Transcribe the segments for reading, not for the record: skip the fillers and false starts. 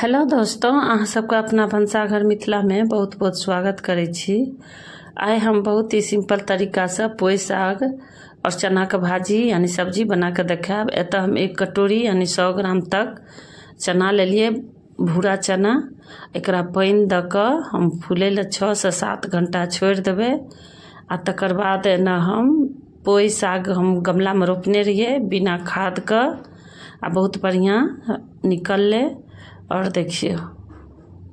Hello दोस्तों, अहाँ सबके अपना भनसाघर मिथिला में बहुत बहुत स्वागत करै छी। आइ हम बहुत ही सिंपल तरीका से पोई साग और चना के भाजी यानी सब्जी बना के देखायब। एतऽ हम एक कटोरी यानी 100 ग्राम तक चना लेलिए, भूरा चना। एकरा पानि दऽ कऽ हम फूलै लए 6 से 7 घंटा छोड़ि देबै। आ तकर बाद एना हम पोई साग हम गमला में रोपने रहिए बिना खाद के, आ बहुत बढ़िया निकललै। और देखियो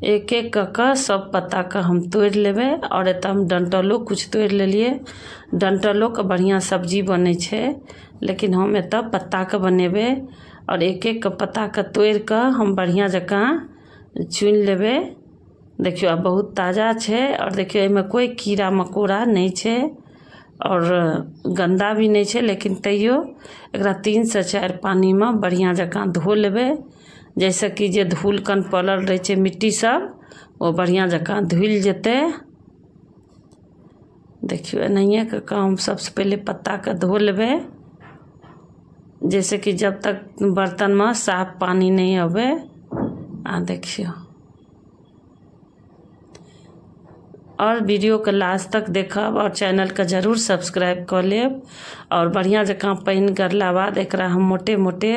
एक एक कऽ कऽ सब पत्ता के हम तोड़ि लेबै। और एतऽ हम डंटलो कुछ तोड़ि लेलिए। डंटलो के बढ़िया सब्जी बनै छै, लेकिन हम एतऽ पत्ता के बनेबै। और एक एक के पत्ता के तोड़ि कऽ हम बढ़िया जकाँ चुनि लेबै। देखियो आब बहुत ताजा छै और देखियो एहिमे कोई कीड़ा मकोड़ा नहि छै और गंदा भी नहीं छै, लेकिन तैयो एकरा 3 से 4 पानी में बढ़िया जकाँ धो लेबै, जैसे कि जे धूल कन पड़ल रहे छै मिट्टी सब ओ बढ़िया जकाँ धुलि जेतै। देखियो एनाहिए कऽ कऽ हम सबसे पहिले पत्ता के धो लेबै, जैसे कि जब तक बर्तन में साफ पानी नहीं आवे। आ देखियो और वीडियो के लास्ट तक देखब और चैनल के जरूर सब्सक्राइब कर लेब। और बढ़िया जकाँ पानि गरला बाद एकरा हम मोटे मोटे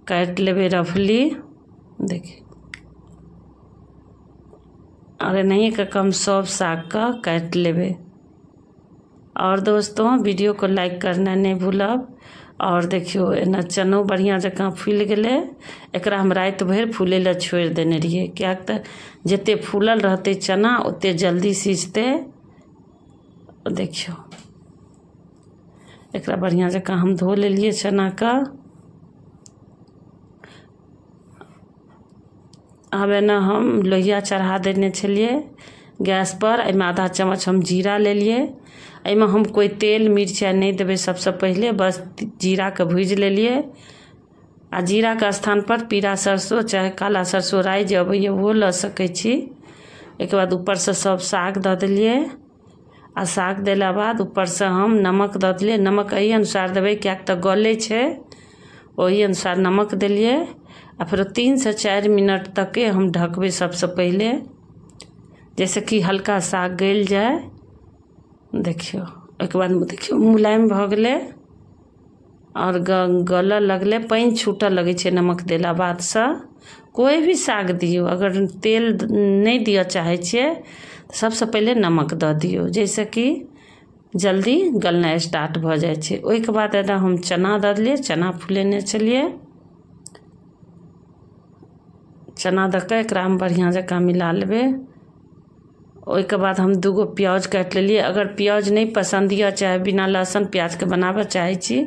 काटि लेबै रफली। देखिए और एनाहिए कऽ कऽ हम सब साग के काटि लेबै। और दोस्तों वीडियो को लाइक करना नहीं भूलब। और देखियो एना चनो बढ़िया जकाँ फूलि गेलै। एकरा हम राति भरि फूलै लए छोड़ि देने रहियै, किएक तऽ जते फूलल रहतै चना ओते जल्दी सिझतै। देखियो एकरा बढ़िया जकाँ हम धो लेलियै चना के। आब एना हम लोहिया चढ़ा देने छलियै गैस पर। एहिमे आधा चम्मच हम जीरा लेलियै। एहिमे हम कोई तेल मिरचाइ नहि देबै, सबसे पहिले बस जीरा के भूजि लेलियै। आ जीरा के स्थान पर पीरा सरसों चाहे काला सरसों राइ जे अबैए ओहो लऽ सकै छी। एहिके बाद ऊपरसँ सब साग दऽ देलियै। आ साग देला बाद ऊपरसँ हम नमक दऽ देलियै। नमक एहि अनुसार देबै किएक तऽ गलै छै, ओहि अनुसार नमक देलियै। आ फेरो 3 से 4 मिनट तक हम ढकबै सबसे पहिले, जैसे कि हल्का साग गलि जाय। देखियो ओहिके बाद देखियो मुलायम भऽ गेलै और गलऽ लगलै, पानि छूटऽ लगै छै नमक देला बादसँ। कोई भी साग दियौ, अगर तेल नहि दिअ चाहै छियै तऽ सबसँ पहिले नमक दऽ दियौ, जैसे कि जल्दी गलनाइ स्टार्ट भऽ जाइ छै। ओहिके बाद एना हम चना दऽ देलियै। चना फुलेने छलियै, चना दऽ कऽ एकरा हम बढ़िआँ जकाँ मिला लेबै। ओहिके बाद हम 2 गो प्याज काटि लेलियै। अगर प्याज नहि पसन्द यऽ चाहे बिना लहसुन प्याजके बनाबऽ चाहै छी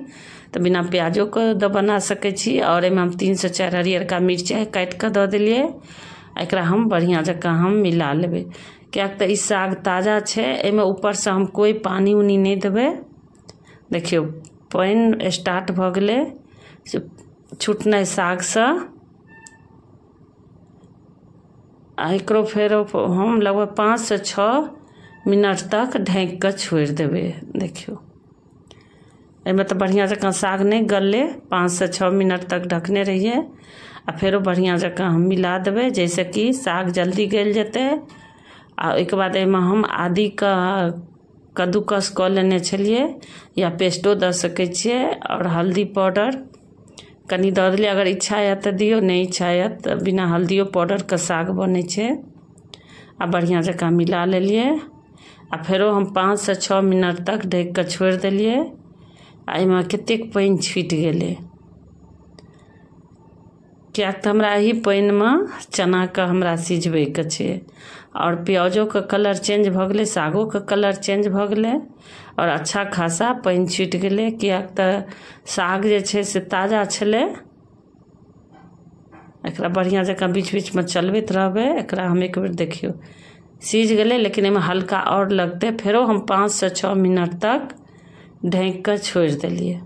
तऽ बिना प्याजोके दऽ बना सकै छी। और एहिमे हम 3 से 4 हरियरका मिरचाइ काटि कऽ दऽ देलियै। एकरा हम बढ़िआँ जकाँ हम मिला लेबै, किएक तऽ ई साग ताजा छै, एहिमे ऊपरसँ हम कोइ पानि उनी नहि देबै। देखियौ पानि स्टार्ट भऽ गेलै छूटनाइ सागसँ। आ एकरो फेरो हम लगभग 5 से 6 मिनट तक ढाँकि कऽ छोड़ि देबै। देखियौ एहिमे तऽ बढ़िआँ जकाँ साग नहि गललै, 5 से 6 मिनट तक ढकने रहियै। आ फेरो बढ़िआँ जकाँ हम मिला देबै, जैसे कि साग जल्दी गलि जेतै। आ ओहिके बाद एहिमे हम आदीके कद्दूकस कऽ लेने छलियै, या पेस्टो दऽ सकै छियै। और हल्दी पाउडर कनि दऽ देलियै, अगर इच्छा यऽ तऽ दियौ, नहि इच्छा यऽ तऽ बिना हल्दियो पाउडरके साग बनै छै। आ बढ़िआँ जकाँ मिला लेलियै। आ फेरो हम 5 से 6 मिनट तक ढकि कऽ छोड़ि देलियै। आ एहिमे कतेक पानि छूटि गेलै, किएक तऽ हमरा एहि पानिमे चनाके हमरा सिझबैके छै। और प्याजोके कलर चेंज भऽ गेलै, सागोके कलर चेंज भऽ गेलै और अच्छा खासा पानि छूटि गेलै, किएक तऽ साग जे छै से ताजा छलै। एकरा बढ़िआँ जकाँ बीच बीचमे चलबैत रहबै। एकरा हम एक बेर देखियौ सिझ गेलै, लेकिन एहिमे हल्का और लगतै। फेरो हम 5 से 6 मिनट तक ढाँकि कऽ छोड़ि देलियै,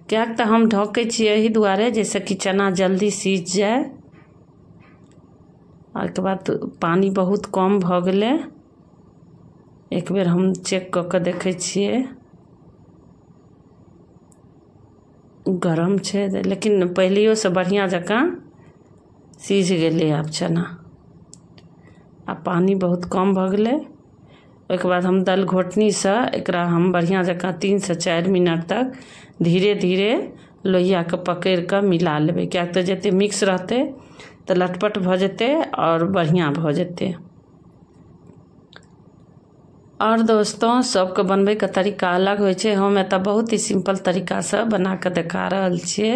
किएक तऽ हम ढकै छियै एहि दुआरे जैसे कि चना जल्दी सिझ जाय। ओहिके बाद पानि बहुत कम भऽ गेलै, एक बेर हम चेक कऽ कऽ देखै छियै। गरम छै, लेकिन पहिलैयोसँ बढ़िआँ जकाँ सिझ गेलै आब चना। आ पानि बहुत कम भऽ गेलै। ओहिके बाद हम दल घोटनीसँ एकरा हम बढ़िआँ जकाँ 3 से 4 मिनट तक धीरे धीरे लोहियाके पकड़ि कऽ मिला लेबै, किएक तऽ जतेक मिक्स रहतै तऽ लटपट भऽ जेतै आओर बढ़िआँ भऽ जेतै। आओर दोस्तों, सबके बनबैके तरीका अलग होइ छै। हम एतऽ बहुत ही सिंपल तरीकासँ बना कऽ देखा रहल छियै।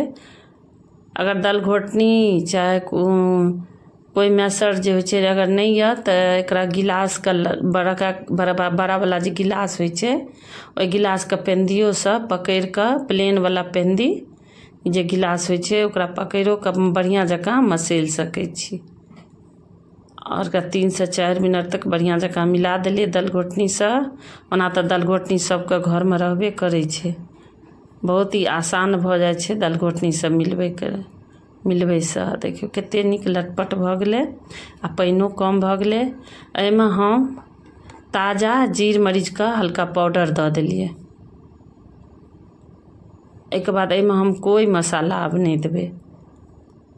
अगर दल घोटनी चाहे कोइ मैसर जे होइ छै अगर नहि यऽ तऽ एकरा गिलासके बड़का बड़ा वाला जे गिलास होइ छै ओहि गिलासके पेंदियोसँ पकड़ि कऽ, प्लेन वाला पेंदी जे गिलास होइ छै ओकरा पकड़िओ कऽ बढ़िआँ जकाँ मसैल सकै छी। आओर 3 से 4 मिनट तक बढ़िआँ जकाँ मिला देलियै दल घोटनीसँ। ओना तऽ दल घोटनी सबके घरमे रहबे करै छै, बहुत ही आसान भऽ जाइ छै दल घोटनीसँ मिलबैसँ। देखियौ कते नीक लटपट भऽ गेलै आ पानिओ कम भऽ गेलै। एहिमे हम ताजा जीर मरीचके हल्का पाउडर दऽ देलियै। एहिके बाद एहिमे हम कोइ मसाला आब नहि देबै।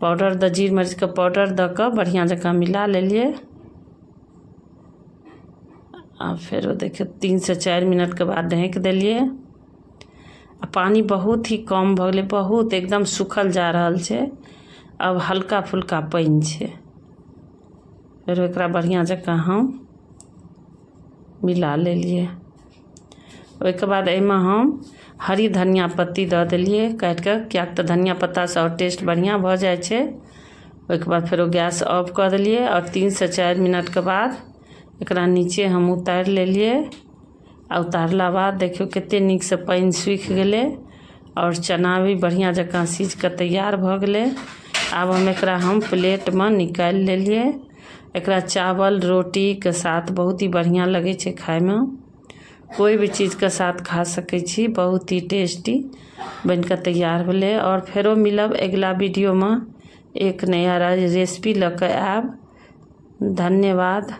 पाउडर दऽ जीर मरीचके पाउडर दऽ कऽ बढ़िआँ जकाँ मिला लेलियै। आ फेरो देखियौ 3 से 4 मिनटके बाद ढाँकि देलियै। आ पानि बहुत ही कम भऽ गेलै, बहुत एकदम सूखल जा रहल छै। अब हल्का फुल्का पानि छै। फेरो एकरा बढ़िआँ जकाँ हम मिला लेलियै। ओहिके बाद एहिमे हम हरी धनिया पत्ती दऽ देलियै काटिकऽ, किएक तऽ धनिया पत्तासँ आओर टेस्ट बढ़िआँ भऽ जाइ छै। ओहिके बाद फेरो गैस ऑफ कऽ देलियै आओर 3 से 4 मिनटके बाद एकरा नीचे हम उतारि लेलियै। आ उतारला बाद देखियौ कते नीकसँ पानि सूखि गेलै आओर चना भी बढ़िआँ जकाँ सीझ कऽ तैयार भऽ गेलै। आब हम एकरा हम प्लेटमे निकालि लेलियै। एकरा चावल रोटीके साथ बहुत ही बढ़िआँ लगै छै खाइमे। कोइ भी चीजके साथ खा सकै छी, बहुत ही टेस्टी बनिकऽ तैयार भेलै। आओर फेरो मिलब अगिला वीडियोमे एक नया रेसिपी लऽ कऽ आयब। धन्यवाद।